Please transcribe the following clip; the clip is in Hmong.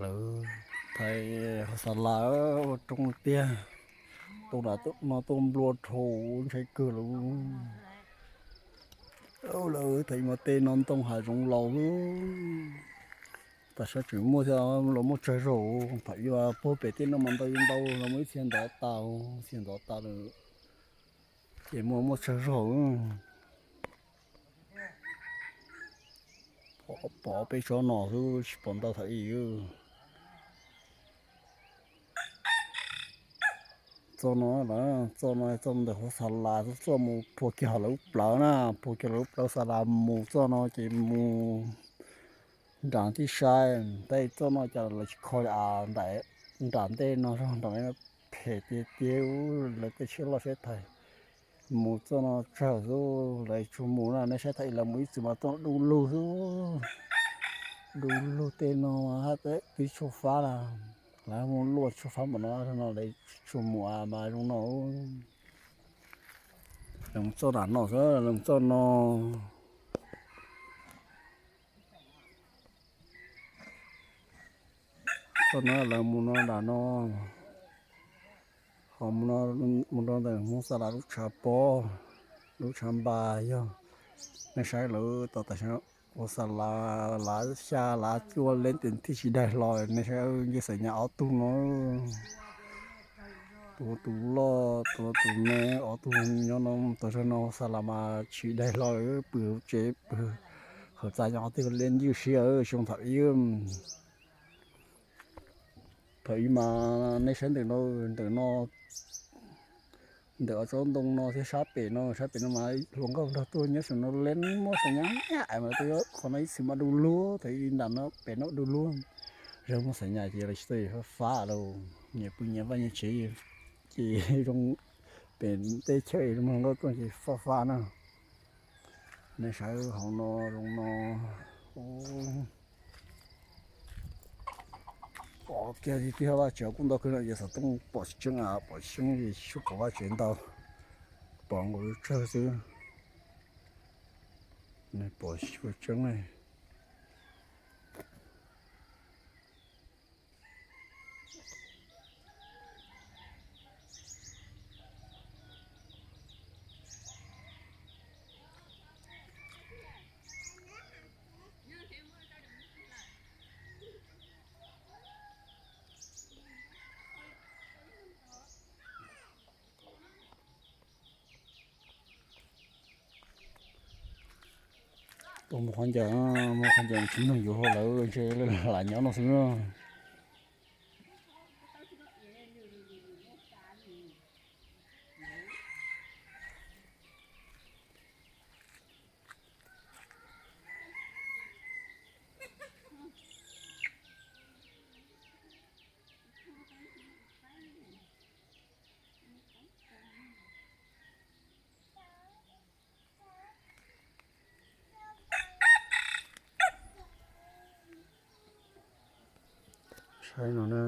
Lawv thaiv hauv xas las ua roob tiag, tuaj nram no tuaj nplua dhau ntshai kawg lawm. Lawv thaiv ib mos tej no ntoo hav zoov laus, tam sim no tseem muaj thiab los muaj tsawg zaug, thaum ib puag pem tej no mas ntau ntau los muaj ib txhia ntov tas, txhia ntov tas lawm, ces muaj muaj tsawg zaug. Pom peb tsob no xwb tsis pom ntau thaum ub. Txoj no, txoj no txoj ntawm hauv xas las, txoj mus puag kiag hauv lawv lub plawv na, puag kiag lawv lub plawv xas las mus txoj no ces mus nram tij sai. Tab txoj no cas lawv tsis kho li as, nram ntej no zog nram no phem tiag tiag, lawv tej tsheb loj tsheb thais mus txoj no tsawg xwb, lawv tsuas mus na, nej saib thaum ub lawv mus ib txwm mas txoj no du lug xwb, du lug tej no hab twb tshuaj fab na, lawv mus luaj tshuaj fab npaum no no lawv tsuas mus mas zoo no. Lawv mus txoj nram no xwb, lawv mus txoj no. Txoj no lawv mus no nram no, ho mus no, mus rau ntawm Hmoob Xas Las lub tshav pob, lub tshav npas yog, nej saib lawv tau tam sim no ua xas las, lav xya lav cuaj leej tes thiaj tsis daig hlo, nej saib nce xaim nyas ob tug no, tus tus loj tus tus me, ob tug nyob no tau zog no xas las mas tsis daig hlo, pw hauv tsev pw hauv txaj nyob ob tug leej ywj siab xyoo thaum ub. Thaum ub mas nej saib ntawm no, ntawm no, ntawm ob tsob ntoo no thiab sab pem no, sab pem no mas hluas nkauj nrog tuaj nyob saum no leej muab xaim nyas mas tuaj qhov no ib txhis mas du lug, thaum ub nram no pem no du lug. Yog muab xaim nyas ces lawv tsis tau fab fab lawm, nyias pw nyias vaj nyias tsev ces zoo, pem teb chaws zoo hluas nkauj tuaj ces fab fab na. Nej saib hauv no zoo no, pom kiag tiag tiag, vaj tsev kuj ntau kawg no, ces xov tooj pom tsis tseeb, pom tsis tseeb ces tsis tshua pom vaj tsev ntau, pom nkaus tsawg xwb, pom tsis tshua tseeb. Tuaj mus qhov ncauj, mus qhov ncauj tsis mloog yuav hauv lawv ntshe lam nyob no xwb na. Saib no na.